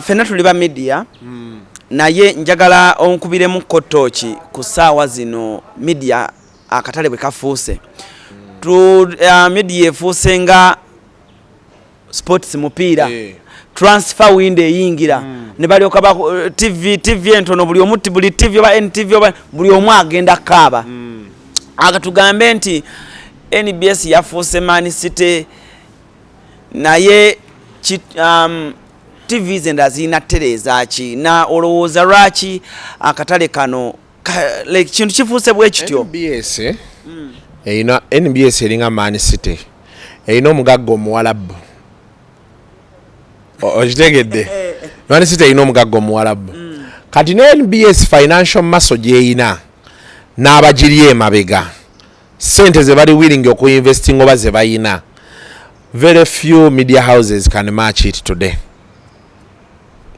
Ffenna tuli ba media, naye njagala onkubiremu kotooki ku ssaawa zino media akatale bwe kafuuse. Media efuuse nga sports, mupiira. Transfer window eyingira ne balyoka ba TV entono, buli omu, buli TV oba NTV oba buli omu agenda kaaba. Akatugambe nti NBS yafuuse Man City, naye TVs endala zirina tereeza ki? Na olowooza lwaki akatale kano like kintu kifuuse bwe kityo? NBS erina, NBS eringa Man City, erina omugagga omuwalabu. Okitegedde? Man City erina omugagga omuwalabu. Kati ne NBS financial muscle gyeyina n'abagiri emabega, sente ze bali willing okuinvesting oba ze bayina, very few media houses can match it today,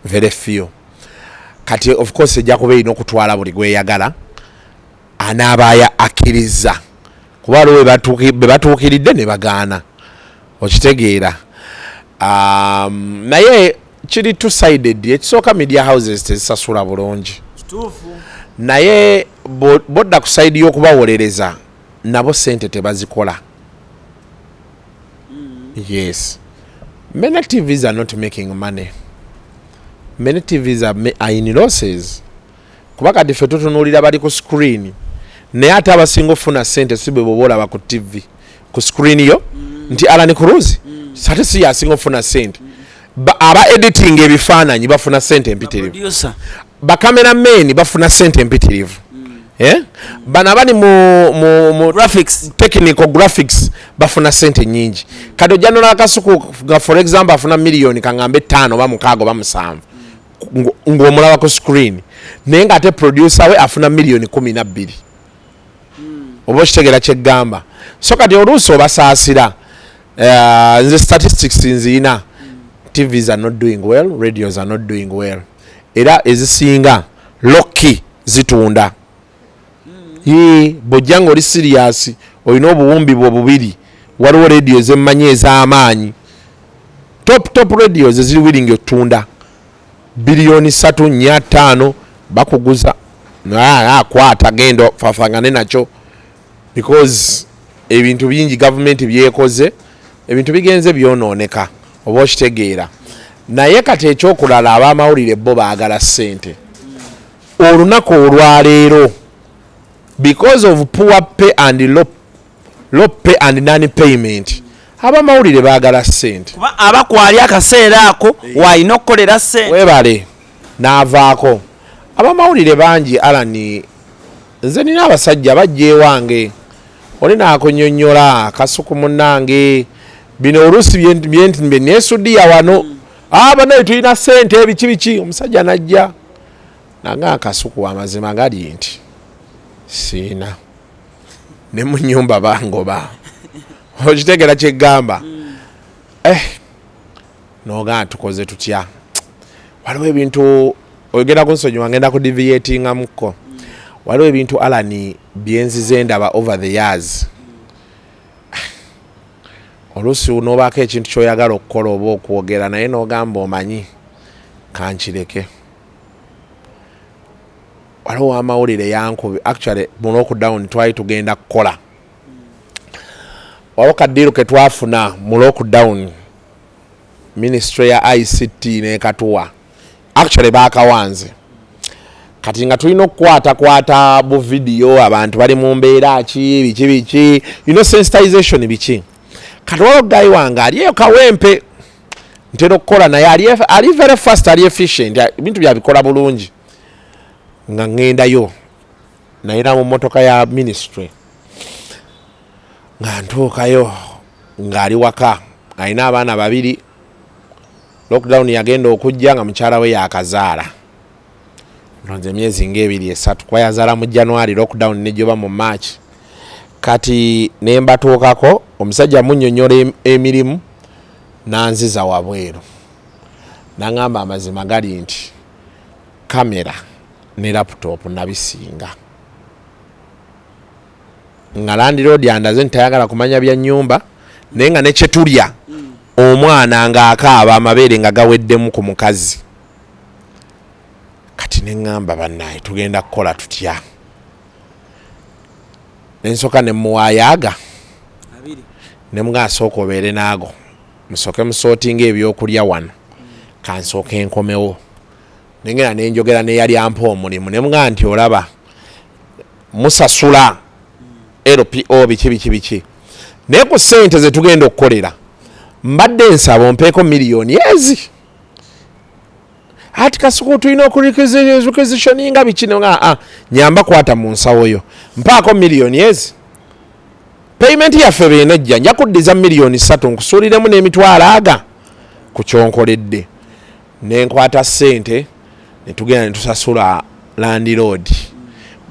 very few. Kati of course ejja kuba erina okutwala buli gweyagala anaaba akkiriza, kuba waliwo be batuukiridde ne bagaana. Okitegeera? Naye kiri two sided. Ekisooka, media houses tezisasula bulungi, naye bodda ku side y'okubawolereza, nabo sente tebazikola. Yes, many TVs are not making money, many TVs are in losses, kuba kati ffe tutunuulira bali ku screen, naye ate abasinga okufuna sente si bwe bwoba olaba ku TV ku screen yo nti Alan Cruz, ate si yasinga okufuna sente. Aba editing ebifaananyi bafuna sente empitirivu. Producer. Bacameramen bafuna sente empitirivu. Eh? Bano abali mu graphics, technical graphics bafuna sente nyingi. Kati ojja nola Kasuku nga for example afuna miliyoni kaŋŋambe 5 oba 6 oba 7 ng'omulaba ku screen, naye ng'ate producer we afuna miliyoni 12. Oba okitegeera kyeggamba? So kati oluusi obasaasira. Nze statistics nziina, TVs are not doing well, radios are not doing well, era ezisinga loki zitunda. Yee, bw'ojja ng'oli serious, olina obuwumbi bwe bubiri, waliwo radio ezemmanyi ez'amaanyi, top top radios eziri willing otunda biliyoni 3, 4, 5, bakuguza. Kwata genda fafangane nakyo, because ebintu bingi gavumenti byekoze, ebintu bigenze byonooneka. Oba okitegeera? Naye kati ekyokulala, abamawulire bo baagala ssente. Olunaku olwaleero, because of poor pay and low pay and non payment, abamawulire baagala ssente. Kuba abakwali akaseera ako waalina okukolera ssente. Webale n'avaako. Abamawulire bangi, Alani, nze nina abasajja bajja ewange, oli naakunyonnyola, "Kasuku munnange, bino oluusi bye neesudiya wano, banaye tulina ssente biki biki." Omusajja najja nanga, "Kasuku, amazima gali nti siina ne mu nyumba bangoba." Okitegeera kyeggamba? Eh, nogaa tukoze tutya? Waliwo ebintu ogenda kunsonyiwa, ngenda ku deviatingamukko. Waliwo ebintu, Alani, byenzize ndaba over the years. Oluusi nobaako ekintu kyoyagala okukola oba okwogera, naye nogamba, "Omanyi, kankireke." Waliwo amawulire yankubi, actually mu lockdown twali tugenda kukola, waliwo kadeal ke twafuna mu lockdown, ministry ya ICT nekatuwa, actually bakawanze. Kati nga tulina okukwatakwata bu video, abantu bali mu mbeera ki, biki biki, sensitization biki. Kati waliwo guy wange ali eyo Kawempe, ntera okukola naye, ali very fast, ali efficient, ebintu byabikola bulungi. Nga ŋŋendayo nayina mu motoka ya ministry, nga ntuukayo ng'ali waka, alina abaana babiri. Lockdown yagenda okujja nga mukyala we yakazaala, ndowooza emyezi ngaebiri esatu, kuba yazaala mu January, lockdown nejoba mu March. Kati ne mbatuukako, omusajja munnyonnyola emirimu, nanziza wabweru, naŋŋamba, "Amazima gali nti kamera ne laptop nabisinga." Nga landlord andaze nti tayagala kumanya bya nyumba, naye nga nekyetulya Omwana ng'akaaba, amabeere nga gaweddemu ku mukazi. Kati neŋŋamba, bannaye, tugenda kukola tutya? Nensooka nemuwaayo aga nemuga, asooka obeere naago, musooke musootinga ebyokulya wano, kansooke enkomewo. Nengenda nenjogera neyali ampa omulimu, nemugaa nti olaba musasula LPO biki biki biki, naye ku ssente zetugenda okukolera mbadde nsaba ompeeko miliyoni ezi. Ati Kasuku, tulina okurequisitioninga biki. Nga ah, nyamba, kwata mu nsawo yo, mpaako miliyoni ezi. Payment yaffe beenejja, nja kuddiza miliyoni 3, nkusuuliremu n'emitwalo aga ku kyonkoledde. Nenkwata ssente netugenda netusasula landlord.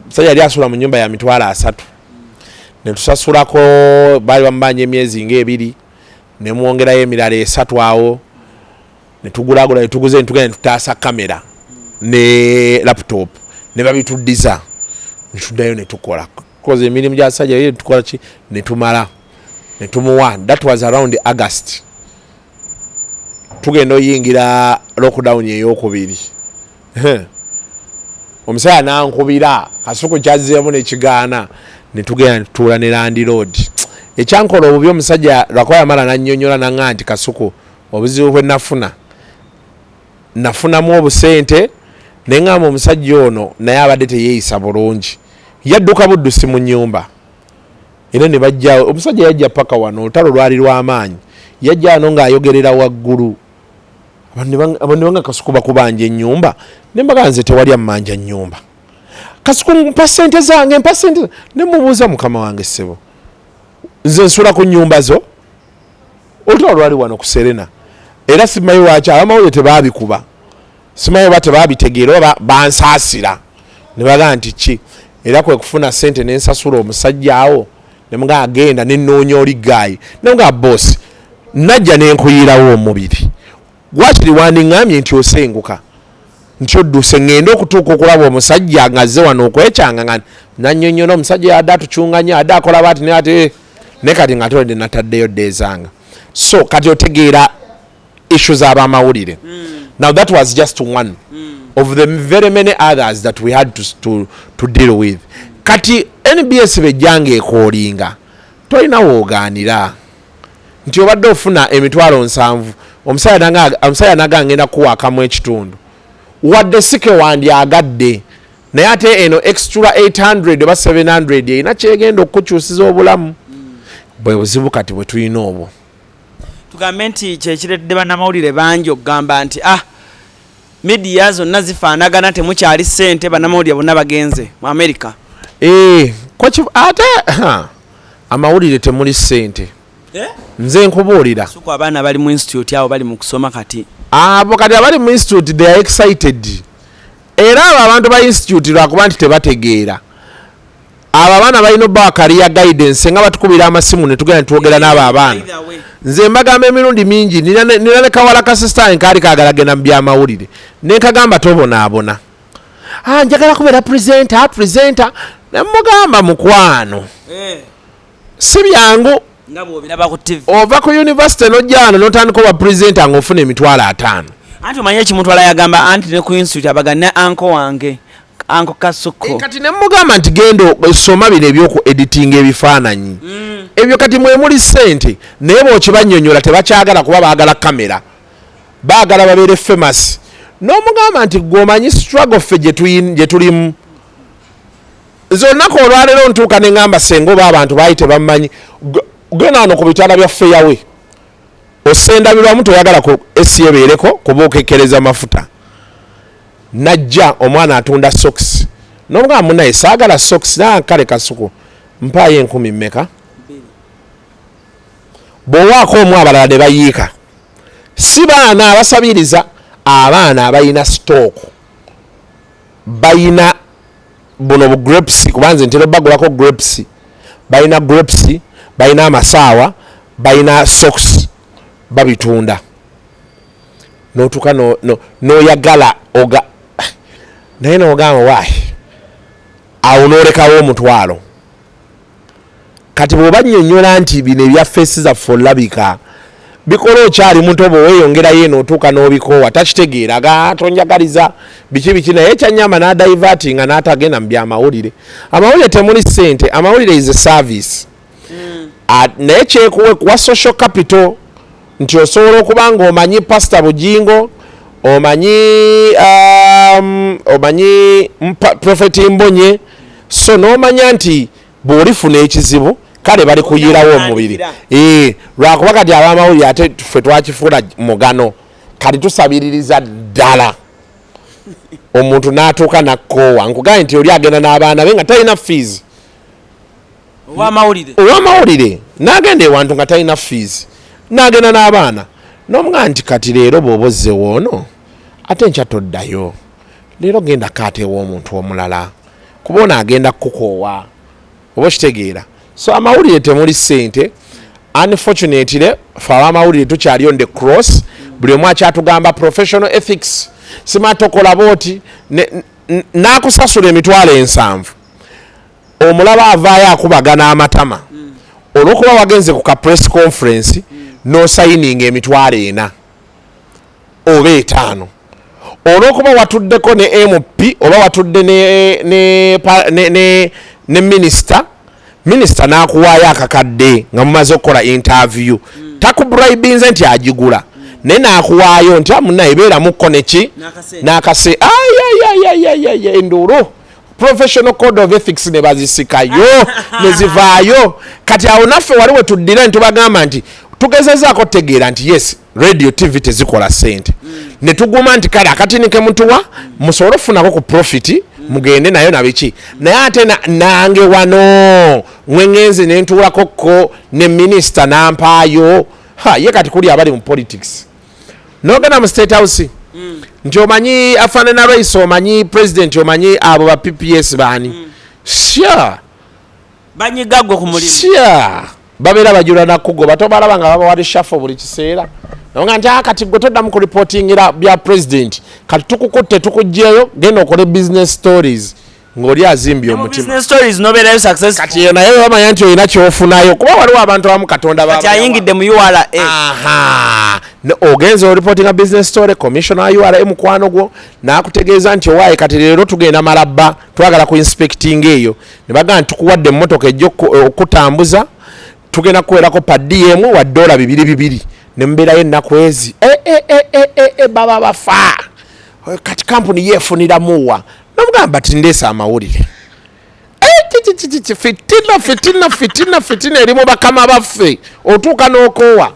Musajja yali asula mu nyumba ya 300,000, netusasulako, baali bamubanja emyezi ngaebiri, nemwongerayo emirala esatu awo, netugulagula, netuguze, netugenda netutaasa kamera ne laptop ne babituddiza, netuddayo netukola koza emirimu gya sajja, netukola ki, netumala netumuwa. That was around August. Tugenda oyingira lockdown eyokubiri, omusajja nankubira, Kasuku, kyazzeemu nekigaana. Netugenda netutuula ne landlord. Ekyankola obubi, omusajja lwakuba yamala nanyonyola naŋŋa nti, Kasuku, obuzibu bwe nafuna, nafunamu obusente. Neŋŋamba omusajja ono naye abadde teyeeyisa bulungi, yadduka buddusi mu nyumba era ne bajja. Omusajja yajja paka wano, olutalo lwali lw'amaanyi. Yajja wano ng'ayogerera waggulu, abantu ne banga, Kasuku, bakubanja ennyumba. Ne mbaga, nze tewali ammanja nnyumba. Kasuku, mpa sente zange, mpa sente. Ne mubuuza, mukama wange, ssebo, nze nsula ku nnyumba zo? Olutalo lwali wano ku Serena, era simanyi lwaki abamawulire tebaabikuba, simanyi oba tebabitegeera oba bansaasira ne bagaa nti ki. Era kwe kufuna sente nensasula omusajja awo, nemugaa agenda, nenoonya oli guy, nemugaa, boss, najja nenkuyirawo omubiri, wakiri wandiŋŋambye nti osenguka, nti odduse. Ŋŋende okutuuka okulaba omusajja ng'azze wano okwekyanga nga nannyonnyola, omusajja yadde atucunganya, adde akola baati, naye ate naye kati nga tolede nataddeyo dde ezanga. So kati otegeera issue z'abamawulire. Now that was just one of the very many others that we had to deal with. Kati NBS bejjanga ecallinga, tolina woogaanira nti obadde ofuna 70,000, omusajja naga ngenda kuwaakamu ekitundu, wadde sike wandyagadde, naye ate eno extra 800 oba 700 erina kyegenda okukukyusiza obulamu. Bwe buzibu kati bwe tulina obwo. Tugambe nti kyekiretedde bannamawulire bangi okugamba nti, ah, media zonna zifaanagana, temukyali ssente, bannamawulire bonna bagenze mu America. Eh, ate ha, amawulire temuli ssente, nze nkubuulira. Suku, abaana bali mu institute awo bali mu kusoma kati. Abo kati abali mu institute, they are excited. Era abo abantu ba institute, lwakuba nti tebategeera, abo abaana balina obbawa career guidance nga batukubira amasimu ne tugenda netwogera n'abo abaana. Either way. Nze mbagamba emirundi mingi, nina ne kawala ka sister kaali kaagala genda mu byamawulire, nenkagamba, tobonaabona. Ah, njagala kubeera presenter, presenter. Nemugamba, mukwano, si byangu. Nga bw'obiraba ku TV. Ova ku university nojja wano notandika oba presenter ng'ofuna 50,000. Anti omanye ekimutwala, yagamba anti ne ku institute abaga ne uncle wange, Uncle Kasuku. Eh, kati nemugamba nti genda osoma bino ebyoku editinga ebifaananyi ebyo, kati mwemuli ssente. Naye bw'okibannyonnyola tebakyagala, kuba baagala kamera, baagala babeere famous. N'omugamba nti gwe omanyi struggle ffe gye tulimu. Nze olunaku olwaleero ntuuka ne ŋŋamba, senga oba abantu baali tebammanyi, genda wano ku bitaala bya Fairway, osendabirwamu, toyagala ku esi ebeereko kuba okekkereza mafuta. Najja omwana atunda socks, nomugamba, munaye, saagala socks naa. Kale Kasuku, mpaayo enkumi mmeka? Bw'owaako omu, abalala ne bayiika. Si baana abasabiriza, abaana abalina stock, balina buno bu grapes, kuba nze ntera bagulako grapes. Balina grapes, balina amasaawa, balina socks, babitunda. Notuuka noyagala oga naye nogamba waayi, awo nolekawo omutwalo. Kati bw'oba nnyonnyola nti bino ebya face zaffe olabika Bikola okyali muto, bwe weeyongerayo eno otuuka n'obikoowa. Takitegeera, ga tonjagaliza biki biki, naye kyanyamba n'adivertinga n'atagenda mu byamawulire. Amawulire temuli ssente, amawulire is a service. Naye kyekuwe kuwa social capital nti osobola okuba nga omanyi Pastor Bujingo, omanyi Prophet Mbonye, so n'omanya nti bw'olifuna ekizibu kale bali kuyirawo omubiri. Lwakuba kati abamawulire ate ffe twakifuula mugano, kati tusabiririza ddala omuntu n'atuuka nakkoowa. Nkugambye nti oli agenda n'abaana be nga talina fees. Owamawulire. Owamawulire n'agenda ewantu nga talina fees, n'agenda n'abaana, n'omugaa nti kati leero bw'oba ozzewo ono, ate nkya toddayo, leero genda kaateewa omuntu omulala, kuba ono agenda kukukoowa, oba okitegeera. So amawulire temuli ssente. Unfortunately fe abamawulire tukyali on the cross. Buli omu akyatugamba professional ethics, sima tokola booti, n'akusasula 70,000, omulaba avaayo akubagana amatama olwokuba wagenze ku ka press conference n'osayininga 40,000 oba 5,000, olwokuba watuddeko ne MP oba watudde ne minisita, minisita n'akuwaayo akakadde nga mumaze okukola interview. Takubribinze nti agigula, naye n'akuwaayo nti amunaye beeramukko neki. N'akasente. N'akase ayayayayaya, enduulu, professional code of ethics ne bazisikayo ne zivaayo. Kati awo naffe wali we tuddira ne tubagamba nti tugezezaako tutegeera nti yes, radio, TV tezikola ssente, ne tuguma nti kale akatini ke mutuwa musobole okufunako ku profit, mugende nayo nabiki. Naye ate nange wano mweŋŋenze ne ntuulako ko ne minisita n'ampaayo. Ha, ye kati kuli abali mu politics, nogenda mu State House nti omanyi afaanana rais, omanyi president, omanyi abo ba PPS baani, sure. Banyiga gwe ku mulimu. Sure, babeera bajula nakugoba, tobalaba nga babawa reshuffle buli kiseera, nga nti, "Ah, kati gwe toddamu kureportingira bya president, kati tukukutte tukugjeyo, genda okole business stories," ng'oli azimbye mu omutima. Business stories nobeerayo successful. Kati eyo naye bamanya nti olina kyofunayo, kuba waliwo abantu abamu Katonda Kati babayawa. ayingidde mu URA. Aha. Ogenze oreportinga business story, commissioner wa URA mukwano gwo n'akutegeeza nti owaaye, kati leero tugenda Malabba, twagala ku inspecting eyo, ne bagamba nti tukuwadde emmotoka ejja okutambuza, tugenda kukuwerako per diem wa $200 ne mubeerayo ennaku ezi. E, e, e, e, e, e, baba bafa. Kati kampuni yeefuniramuwa? Nomugamba ti ndeesa amawulire. Fitina, fitina, fitina, fitina eri mu bakama baffe, otuuka n'okoowa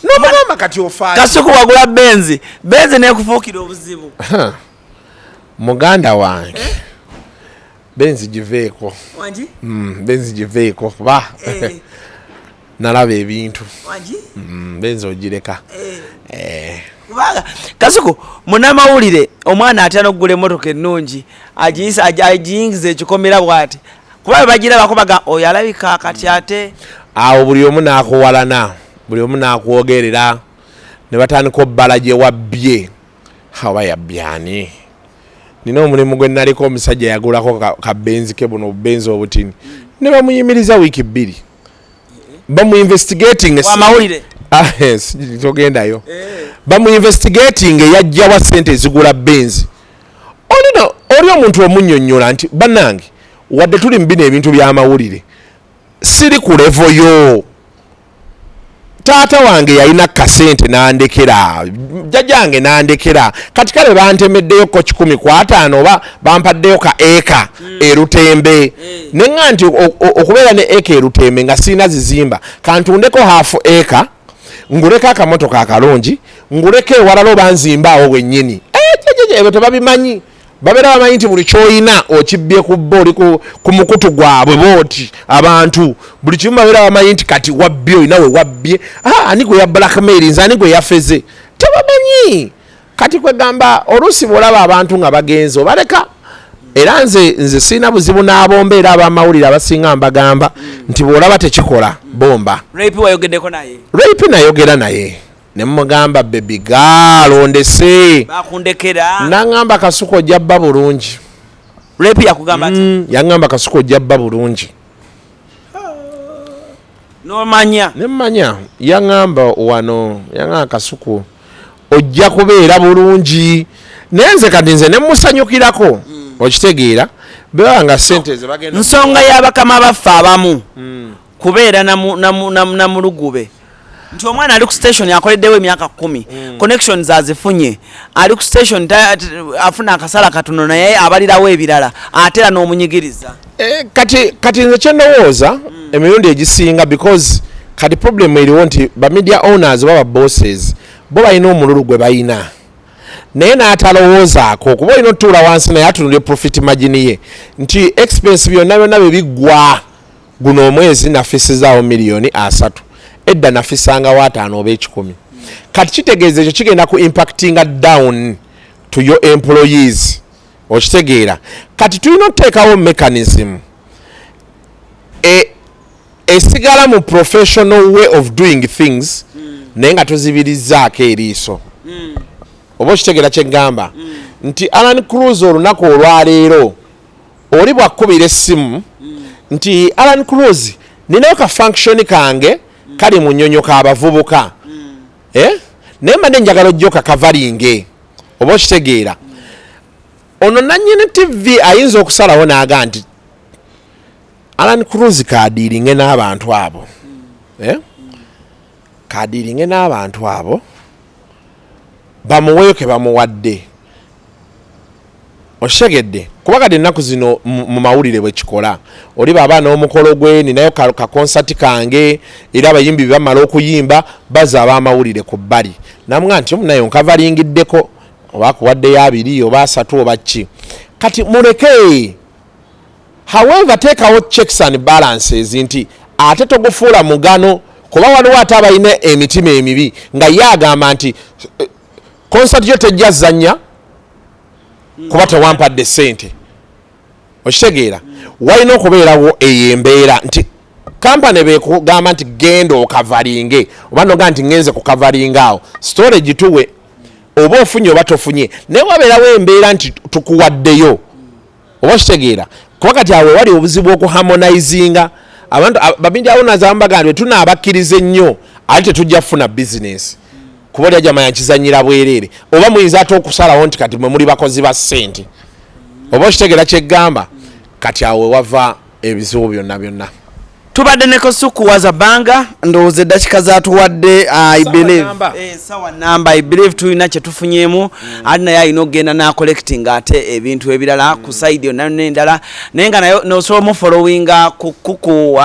nomugamba kati ofaayo. Kasuku, wagula Benz, Benz nekufuukira obuzibu. Muganda wange, Benz giveeko. Wangi? Benz giveeko kuba nalaba ebintu. Wangi? Benz ogireka. Eh. Kubanga Kasuku munamawulire, omwana atya n'okugula emmotoka ennungi, agiyingiza ekikomera bw'ati, kuba bwe bagirabako baga oyo alabika kati ate. Awo buli omu n'akuwalana, buli omu n'akwogerera, ne batandika obbala gye wabbye. Oba yabbye ani? Nina omulimu gwe naliko, omusajja yagulako ka Benz ke, buno obubenzi obutini, ne bamuyimiriza wiiki 2, bamuinvestigating. Wamawulire. Ah, yes, togendayo. Bamuinvestigating eyajjawa sente ezigula Benz. Olina oli omuntu omunnyonnyola nti bannange, wadde tuli mu bino ebintu by'amawulire, siri ku level yo. Taata wange yalina kasente nandekera, jjajjange nandekera, kati kale bantemeddeyo ko 150 oba bampaddeyo ka eka erutembe, neŋŋa nti okubeera ne eka erutembe nga sirina zizimba, kantundeko half eka, nguleko akamotoka akalungi, nguleko ewalala oba nzimba awo wennyini. Eh, ebyo tebabimanyi. Babeera bamanyi nti buli kyoyina okibbye ku bo, oli ku mukutu gwabwe booti. Abantu buli kimu babeera bamanyi nti kati wabbye, olina we wabbye. Ah, ani gwe ya blackmail nze, ani gwe yafeze? Tebamanyi. Kati kwegamba oluusi bwolaba abantu nga bagenze, obaleka. Era nze sirina buzibu n'abomba, era abamawulire abasinga mbagamba nti bw'olaba tekikola, bomba. Rape wayogeddeko naye? Rape nayogera naye ne mugamba, "Baby girl, ondese." Bakundekera. Naŋŋamba, "Kasuku, ojja bba bulungi." Rape yakugamba ati? Yaŋŋamba, "Kasuku, ojja bba bulungi." Nomanya. Nemmanya yaŋŋamba wano, yaŋŋamba, "Kasuku, ojja kubeera bulungi." Naye nze kati nze nemusanyukirako, okitegeera, bweba nga sente ze bagenda. Nsonga y'abakama baffe abamu kubeera namulugube nti omwana ali ku station akoleddewo emyaka 10, connections azifunye, ali ku station, afuna akasala katono naye abalirawo ebirala, ate era n'omunyigiriza. Eh, kati nze kyendowooza emirundi egisinga, because kati problem eriwo nti ba media owners oba ba bosses bo balina omululu gwe balina, naye n'atalowoozaako kuba olina otutuula wansi naye atunulye profit margin ye nti expense byonna byonna bye biggwa guno omwezi nafisizaawo miliyoni 30, edda nafisangawo 50 oba 100. Kati kitegeeza ekyo kigenda ku impactinga down to your employees, okitegeera? Kati tulina okuteekawo mechanism esigala mu professional way of doing things, naye nga tozibirizaako eriiso. Oba okitegeera kyeŋŋamba nti Alan Cruz olunaku olwaleero oli bwakkubira essimu nti, "Alan Cruz, ninayo ka function kange kali mu nnyonyo k'abavubuka, eh? Naye mbadde njagala ojja okakavalinge," oba okitegeera, ono nannyini TV ayinza okusalawo n'aga nti Alan Cruz kadiiringe n'abantu abo, eh? Kadiiringe n'abantu abo bamuweeyo ke bamuwadde, okitegedde? Kuba kati ennaku zino mu mawulire bwe kikola, oli baba n'omukolo gwe, ninayo ka concert kange, era abayimbi bwe bamala okuyimba baza ab'amawulire ku bbali, namuga nti omunaye nkavalingiddeko oba akuwaddeyo 20 oba 30 oba ki. Kati muleke. However, teekawo checks and balances nti ate togufuula mugano, kuba waliwo ate abalina emitima emibi nga ye agamba nti concert yo tejja zanya kuba tewampadde sente, okitegeera? Walina okubeerawo eyo embeera nti kampani bekugamba nti genda okavalinge, oba noga nti ngenze kukavalinga awo storage tuwe, oba ofunye oba tofunye, naye wabeerawo embeera nti tukuwaddeyo, oba okitegeera? Kuba kati awo wali obuzibu okuharmonizinga abantu ba media owners abamu bagamba nti tunaabakkiriza ennyo ate tetujja kufuna bizinesi, kuba oli ajamanya nkizanyira bwereere, oba muyinza ate okusalawo nti kati mwe muli bakozi ba ssente, oba okitegeera kyeggamba? Kati awo wewava ebizibu byonna byonna. Tubadde ne Kasuku Wazabanga. Ndowooza eddakika zatuwadde, I believe namba. Sawa namba, I believe tulina kyetufunyemu. Ate naye alina okugenda nacollecting ate ebintu ebirala ku side yonna n'endala, naye nga naye nosobola omufollowinga ku kuku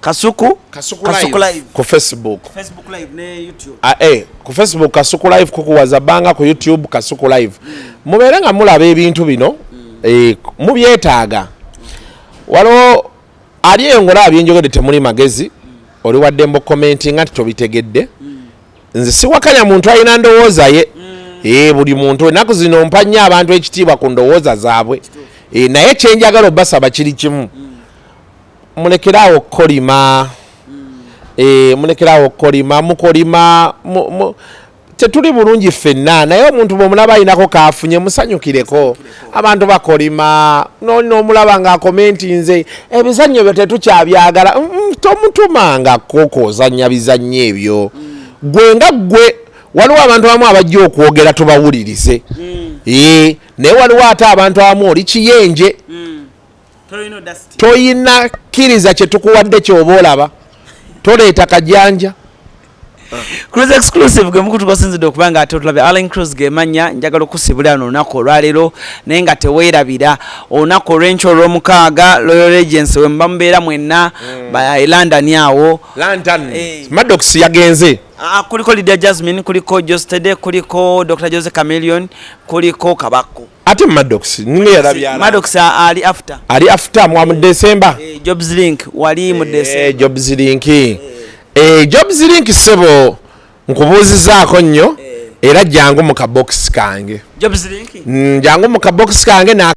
Kasuku. Kasuku Live ku Facebook. Facebook Live ne YouTube. Ah, ku Facebook Kasuku Live, Kuku Wazabanga, ku YouTube Kasuku Live. Mubeere nga mulaba ebintu bino, mubyetaaga. Waliwo ali eyo ngolaba byenjogedde temuli magezi, oli waddembe commentinga nti tobitegedde. Nze siwakanya muntu alina ndowooza ye. Buli muntu ennaku zino mpa nnyo abantu ekitiibwa ku ndowooza zaabwe. Naye kyenjagala obasaba kiri kimu, mulekeraawo okukolima. Mulekeraawo okukolima, mukolima tetuli bulungi ffenna, naye omuntu bwomulaba alinako kafunye musanyukireko. Abantu bakolima, n'omulaba ng'akomentinze ebizannyo byo tetukyabyagala. Tomutumangako kozannya bizannyo ebyo gwe nga gwe. Waliwo abantu abamu abajja okwogera tubawulirize. Naye waliwo ate abantu abamu oli kiyenje, toyina kkiriza kyetukuwadde kyoba olaba toleeta kajanja. Cruise Exclusive gwe mukutu gwosinzidde okuba nga ate otulabye. Allen Cruz gemanya. Njagala okusibula wano olunaku olwaleero, naye nga teweerabira olunaku olw'enkya olw'omukaaga, Royal Agency we muba mubeera mwenna ba e London awo. London. Eh. Maddox yagenze. Ah, kuliko Lydia Jasmine, kuliko Jostede, kuliko Dr Jose Chameleon, kuliko Kabako. Ate Maddox ninga yalabyala. Maddox ali after. Ali after mwa mu December. Jobs Link wali mu December. Jobs Link, Jobs Link, sebo nkubuuzizaako nnyo, era jangu mu kabokisi kange. Jobs Link. Jangu mu kabokisi kange na